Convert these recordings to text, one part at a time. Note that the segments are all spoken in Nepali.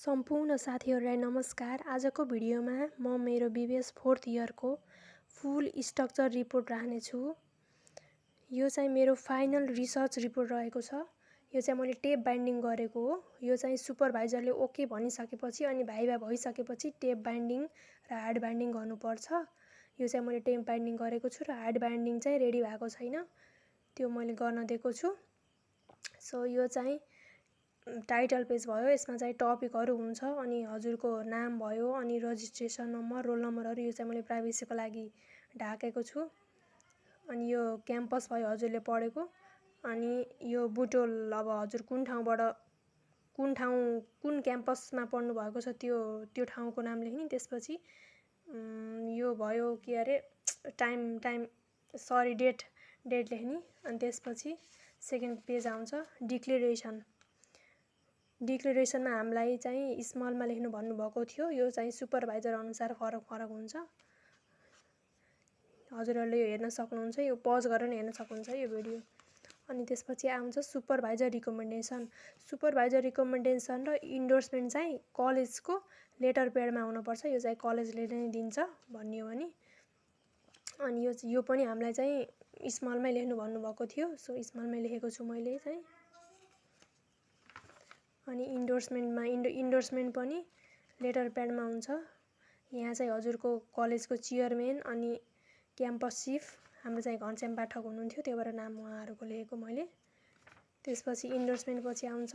सम्पूर्ण साथीहरूलाई नमस्कार। आजको भिडियोमा म मेरो BBS 4th इयरको फुल स्ट्रक्चर रिपोर्ट राख्नेछु। यो चाहिँ मेरो फाइनल रिसर्च रिपोर्ट रहेको छ। यो चाहिँ मैले टेप बाइन्डिङ गरेको हो। यो चाहिँ सुपरभाइजरले ओके भनिसकेपछि अनि भाइभा भइसकेपछि टेप बाइन्डिङ र हार्ड बाइन्डिङ गर्नुपर्छ। यो चाहिँ मैले टेप बाइन्डिङ गरेको छु र हार्ड बाइन्डिङ चाहिँ रेडी भएको छैन, त्यो मैले गर्न दिएको छु। सो यो चाहिँ टाइटल पेज भयो। यसमा चाहिँ टपिकहरू हुन्छ अनि हजुरको नाम भयो अनि रजिस्ट्रेसन नम्बर, रोल नम्बरहरू। यो चाहिँ मैले प्राइभेसीको लागि ढाकेको छु। अनि यो क्याम्पस भयो हजुरले पढेको। अनि यो बुटोल, अब हजुर कुन क्याम्पसमा पढ्नु भएको छ त्यो ठाउँको नाम लेख्ने। त्यसपछि यो भयो के अरे डेट लेख्ने। अनि त्यसपछि सेकेन्ड पेज आउँछ डिक्लेरेसनमा हामीलाई चाहिँ स्मलमा लेख्नु भन्नुभएको थियो। यो चाहिँ सुपरभाइजर अनुसार फरक हुन्छ। हजुरहरूले यो हेर्न सक्नुहुन्छ, यो पज गरेर हेर्न सक्नुहुन्छ यो भिडियो। अनि त्यसपछि आउँछ सुपरभाइजर रिकमेन्डेसन। सुपरभाइजर रिकमेन्डेसन र इन्डोर्समेन्ट चाहिँ कलेजको लेटर प्याडमा हुनुपर्छ। यो चाहिँ कलेजले नै दिन्छ भन्ने हो भने। अनि यो पनि हामीलाई चाहिँ स्मलमै लेख्नु भन्नुभएको थियो। सो स्मलमै लेखेको छु मैले चाहिँ। अनि इन्डोर्समेन्ट पनि लेटर प्याडमा हुन्छ। यहाँ चाहिँ हजुरको कलेजको चेयरम्यान अनि क्याम्पस चिफ, हाम्रो चाहिँ घनश्याम पाठक हुनुहुन्थ्यो, त्यही भएर नाम उहाँहरूको लेखेको मैले। त्यसपछि इन्डोर्समेन्ट पछि आउँछ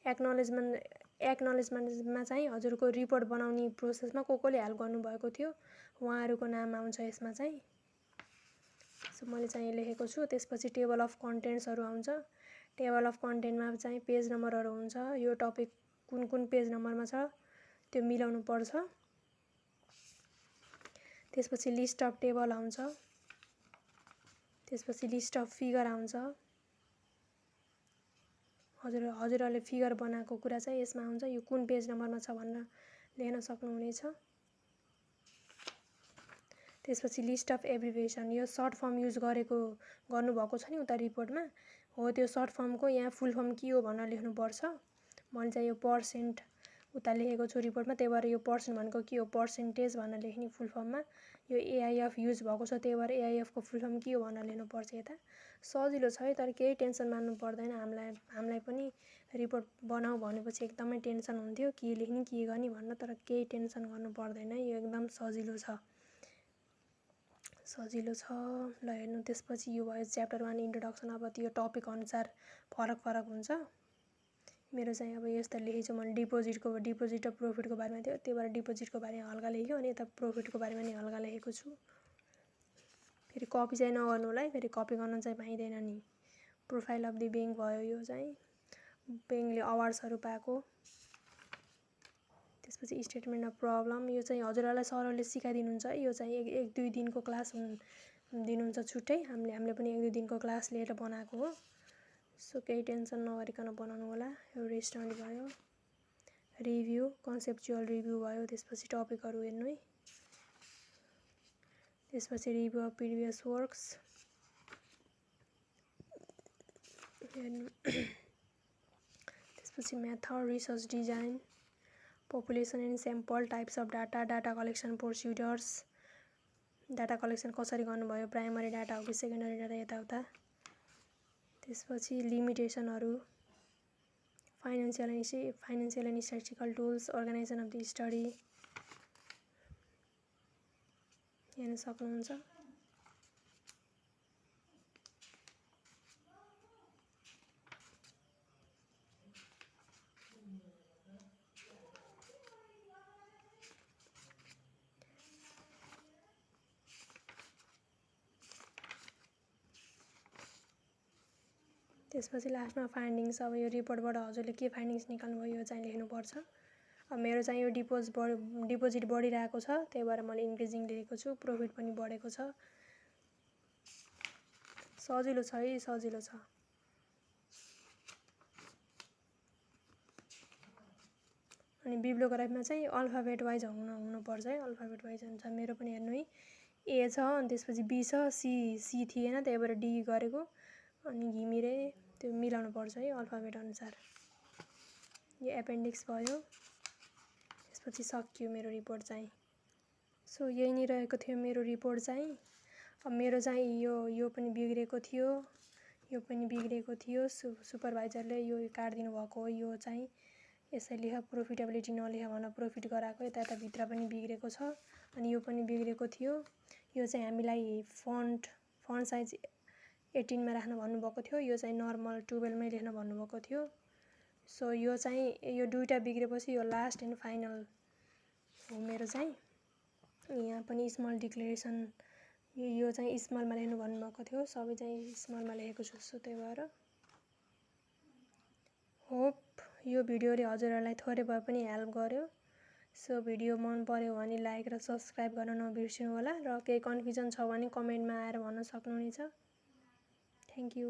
एक्नोलेजमेन्टमा चाहिँ हजुरको रिपोर्ट बनाउने प्रोसेसमा कसले हेल्प गर्नुभएको थियो उहाँहरूको नाम आउँछ यसमा चाहिँ। सो मैले चाहिँ लेखेको छु। त्यसपछि टेबल अफ कन्टेन्ट्सहरू आउँछ। टेबल अफ कन्टेन्टमा चाहिँ पेज नम्बरहरू हुन्छ। यो टपिक कुन पेज नम्बरमा छ त्यो मिलाउनु पर्छ। त्यसपछि लिस्ट अफ टेबल आउँछ। त्यसपछि लिस्ट अफ फिगर आउँछ। हजुरहरूले फिगर बनाएको कुरा चाहिँ यसमा आउँछ। यो कुन पेज नम्बरमा छ भनेर लेख्न सक्नुहुनेछ। त्यसपछि लिस्ट अफ एब्रिभिएसन, यो सर्ट फर्म युज गर्नुभएको छ नि उता रिपोर्टमा, हो त्यो सर्ट फर्मको यहाँ फुल फर्म के हो भनेर लेख्नुपर्छ। मैले चाहिँ यो पर्सेन्ट उता लेखेको छु रिपोर्टमा, त्यही भएर यो पर्सेन्ट भनेको के हो पर्सेन्टेज भनेर लेख्ने फुल फर्ममा। यो AIF युज भएको छ, त्यही भएर AIF को फुल फर्म के हो भनेर लेख्नुपर्छ यता। सजिलो छ है, तर केही टेन्सन मान्नु पर्दैन। हामीलाई पनि रिपोर्ट बनाऊ भनेपछि एकदमै टेन्सन हुन्थ्यो के लेख्ने के गर्ने भनेर, तर केही टेन्सन गर्नु पर्दैन। यो एकदम सजिलो छ ल हेर्नु। त्यसपछि यो भयो च्याप्टर 1 इन्ट्रोडक्सन। अब त्यो टपिक अनुसार फरक हुन्छ। मेरो चाहिँ अब यस्तो लेखेको छु मैले। डिपोजिट र प्रफिटको बारेमा थियो, त्यही भएर डिपोजिटको बारेमा हल्का लेखेको अनि यता प्रफिटको बारेमा नि हल्का लेखेको छु। फेरि कपी चाहिँ नगर्नु होला है, फेरि कपी गर्न चाहिँ पाइँदैन नि। प्रोफाइल अफ द ब्याङ्क भयो, यो चाहिँ ब्याङ्कले अवार्ड्सहरू पाएको। त्यसपछि स्टेटमेन्ट अफ प्रब्लम, यो चाहिँ हजुरहरूलाई सरहरूले सिकाइदिनुहुन्छ है। यो चाहिँ एक दुई दिनको क्लास दिनुहुन्छ छुट्टै। हामीले पनि 1-2 दिनको क्लास लिएर बनाएको हो। सो केही टेन्सन नगरिकन बनाउनु होला। यो रेस्टुरेन्ट भयो, रिभ्यू कन्सेप्चुअल रिभ्यू भयो। त्यसपछि टपिकहरू हेर्नु है। त्यसपछि रिभ्यू अफ प्रिभियस वर्क्स हेर्नु। त्यसपछि method research design, population and sample, types of data collection procedures, data collection कसरी गर्नुभयो, प्राइमरी डाटा हो कि सेकेन्डरी डाटा यताउता। त्यसपछि लिमिटेसनहरू, financial and statistical tools, organization of the study हेर्न सक्नुहुन्छ। त्यसपछि लास्टमा फाइन्डिङ्स। अब यो रिपोर्टबाट हजुरले के फाइन्डिङ्स निकाल्नुभयो यो चाहिँ लेख्नुपर्छ। अब मेरो चाहिँ यो डिपोजिट बढिरहेको छ, त्यही भएर मैले इन्क्रिजिङ लेखेको छु। प्रफिट पनि बढेको छ। सजिलो छ है, सजिलो छ। अनि बिब्लियोग्राफीमा चाहिँ अल्फाबेट वाइज हुनुपर्छ है, अल्फाबेट वाइज हुन्छ। मेरो पनि हेर्नु है, A छ अनि त्यसपछि B छ, C थिएन, त्यही भएर D गरेको। अनि घिमिरे त्यो मिलाउनु पर्छ है अल्फाबेट अनुसार। यो एपेन्डिक्स भयो। त्यसपछि सकियो मेरो रिपोर्ट चाहिँ। सो यही नै रहेको थियो मेरो रिपोर्ट चाहिँ। अब मेरो चाहिँ यो पनि बिग्रेको थियो, यो पनि बिग्रेको थियो। सुपरभाइजरले यो काटिदिनु भएको हो। यो चाहिँ यसै लेख प्रोफिटेबिलिटी नलेख भनेर प्रोफिट गराएको। यता भित्र पनि बिग्रेको छ अनि यो पनि बिग्रेको थियो। यो चाहिँ हामीलाई फन्ट साइज 18 मा राख्न भन्नुभएको थियो। यो चाहिँ नर्मल 12 मै लेख्न भन्नुभएको थियो। सो यो चाहिँ यो दुईटा बिग्रेपछि यो लास्ट एन्ड फाइनल हो मेरो चाहिँ। यहाँ पनि स्मल डिक्लेरेसन यो चाहिँ स्मलमा लेख्नु भन्नुभएको थियो। सबै चाहिँ स्मलमा लेखेको छु। सो त्यही भएर होप यो भिडियोले हजुरहरूलाई थोरै भए पनि हेल्प गर्यो। सो भिडियो मन पर्यो भने लाइक र सब्स्क्राइब गर्न नबिर्सिनु होला र केही कन्फ्युजन छ भने कमेन्टमा आएर भन्न सक्नुहुनेछ। Thank you.